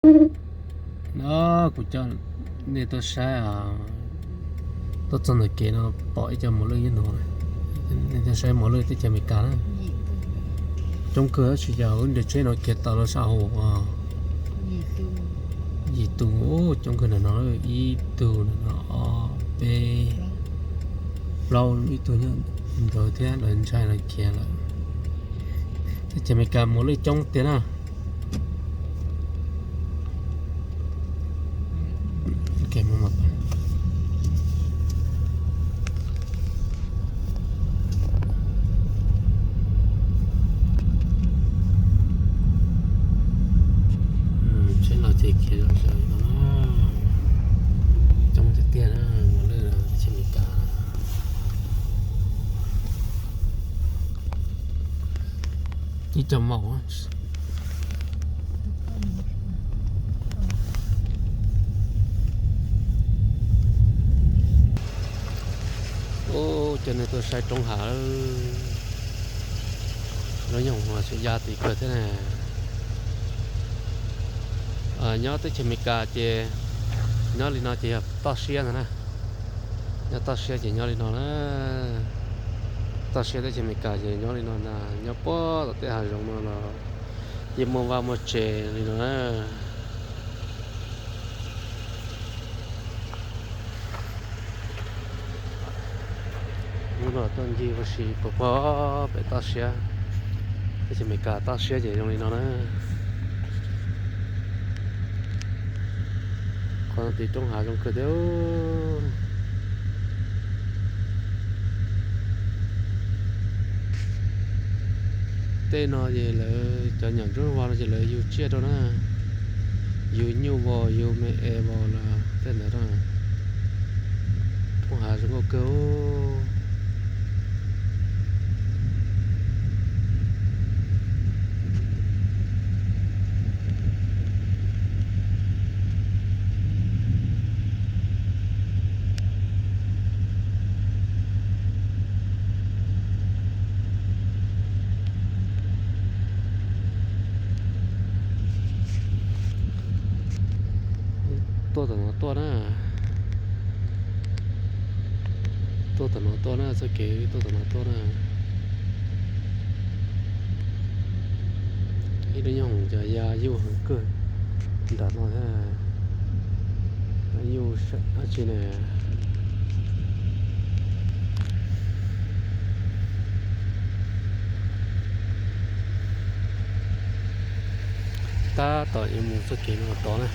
No, kuv coj nej tuaj saib, tuaj txog ntawm kev no pom ib co mos lwj nyob no. Nej tuaj saib mos lwj teb chaws Amelikas na. Coob kawg, tab sis yog wb nres tsheb no khiav tau los sab hauv os. Yim tus, coob kawg ntawm no, ib tug ntawm no, ob, peb, plaub, ib tug nyob ntawd thiab, lawv ntshai lawv khiav lawm. Teb chaws Amelikas mos lwj coob tiag na. Tsheb los ces khiav zom zaws no, coob tiag tiag na, mos lwj teb chaws Amelikas. Ib co maum. Ub, coj nej tuaj saib roob hav, lub nyoog tseem ya tid kawg thiab na. Nyob teb chaws Amelikas ces nyob li no ces yog toj siab ntag na. Nyob toj siab ces nyob li no na. Toj siab teb chaws Amelikas ces nyob li no ntag, nyob puag tom tej hav zoov no los yeej muaj vaj muaj tsev li no na. Hnub no tuaj ncig ua si puag puag pem toj siab. Teb chaws Amelikas toj siab ces zoo li no na. Qhov no tid roob hav zoo kawg thiab. Tej no ces lawv cov nyom ntsuab vog no ces lawv yug tsiaj rau na, yug nyuj vos, yug me es vos los tej ntawd na. Roob hav zoo nkauj kawg. Tuaj tom no tuaj na. Tuaj tom no tuaj na, txoj kev tuaj tom no tuaj na. Ib lub nyoog cov ya yuj heev kawg nram no thiab. Yuj dab tsi ne. Tab tom yuav mus txoj kev no tod na.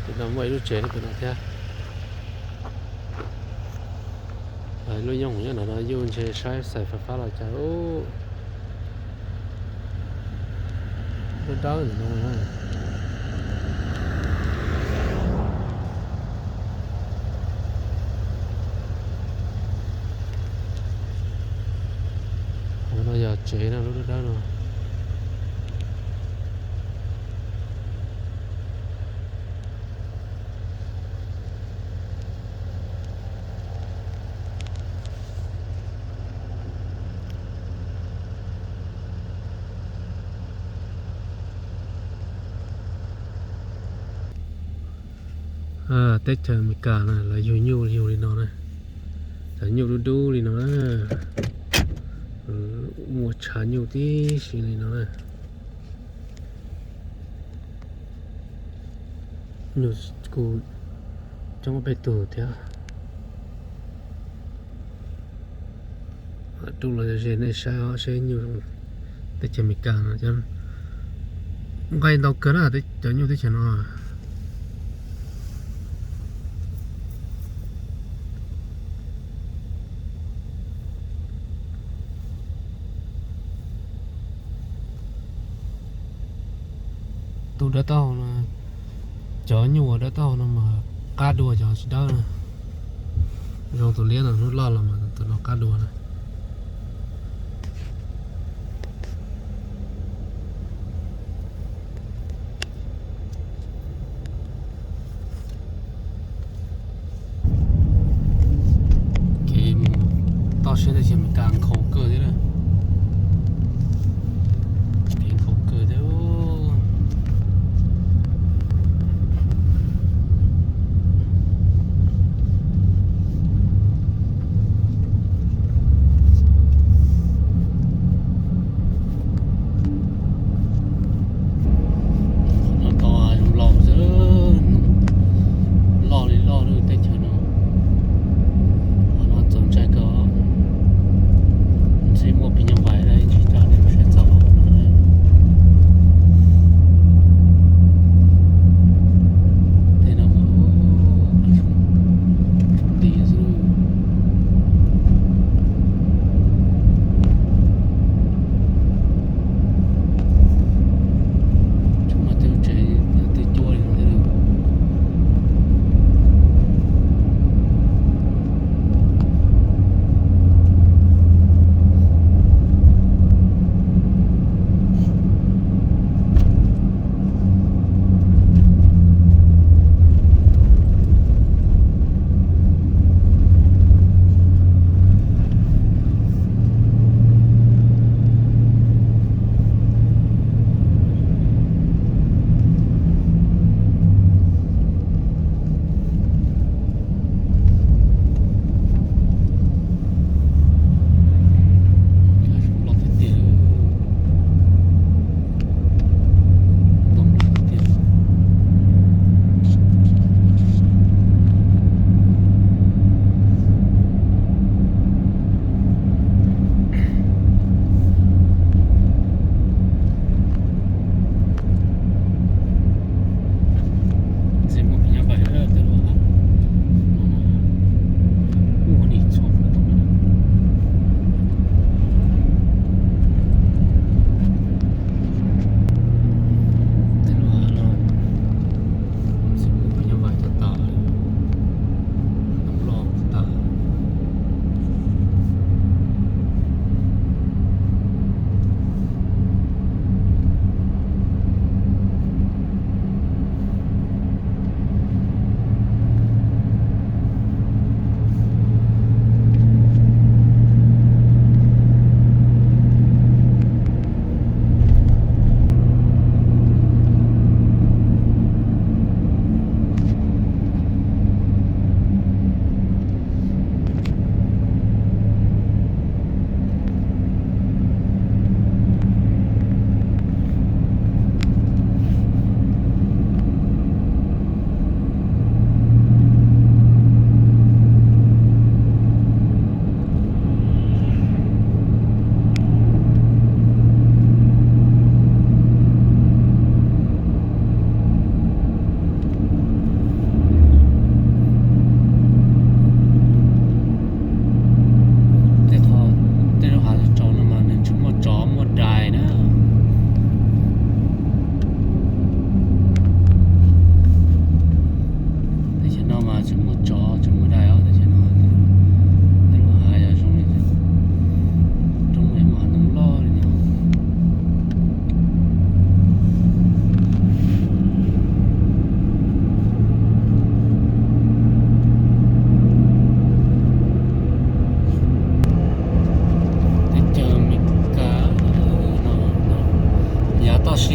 Pem no muaj ib lub tsev pem no thiab. Lub nyoog nyob no yuj ntshe saib xaim fais fab los cas. Dawb dawb ntawm no. Qhov no yog tsev no, lub dawb dawb no. Teb chaws Amelikas na, lawv yug nyuj yug li no na. Cov nyuj dub dub li no na. Muaj tshav nyuj tib si li no na. Nyuj kuj coob peb tug thiab. Rub los ze nej saib os, saib nyuj teb chaws Amelikas no, nqaij ntau kawg na, cov nyuj teb chaws no. Tus dawb taub hau no, cov nyuj uas dawb taub hau no mas qab dua cov tsis dawb na. Zoo tus liab no hnub loj los mas tus no qab dua na. Kev mus toj siab teb chaws Amelikas nkhaus kawg thiab na. Kev nkhaus kawg thiab.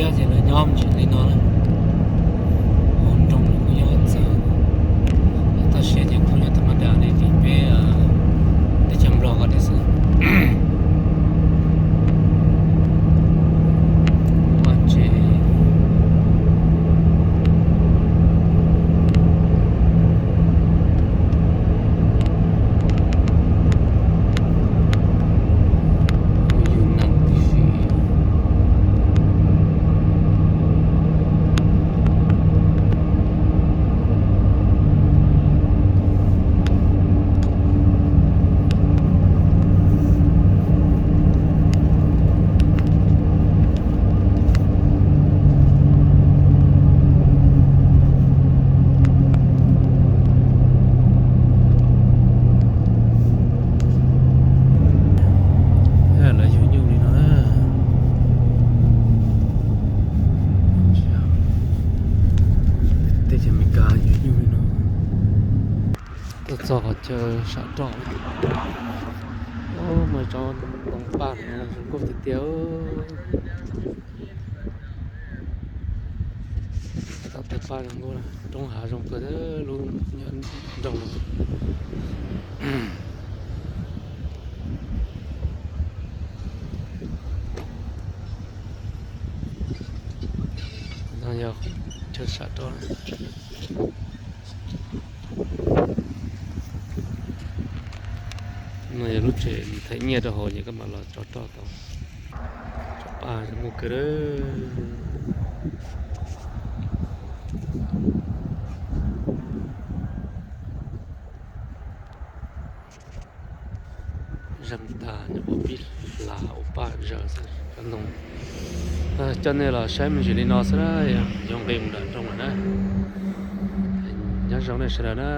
Ces lawv nyob me ntsis li no na, hauv nroog los kuj nyob txawv, tab sis ces kuj nyob tau mas dag li peb teb chaws Nplog ko thiab xwb. Vaj tsev. Kuj yug neeg tib si. Lawv yug nyuj li no na. Teb chaws Amelikas yug nyuj li no. Tuaj txog qhov chaw sam roj. Muaj tsob ntoo paj no zoo nkauj tiag tiag. Tau tawg paj zoo nkauj, roob hav zoo kawg lub nroog no. No yog chaw sam roj. No yog lub tsev them nyiaj rau hauv ces koj mam los tso roj tau. Tsob paj zoo nkauj kawg. Zeeg tag nyob ua pib hla ua paj zaws xwb cov ntoo. Coj nej los saib me ntsis li no xwb na, yuav nqis mus nram nroog lawm na. Nyob zoo nej sawv daws na.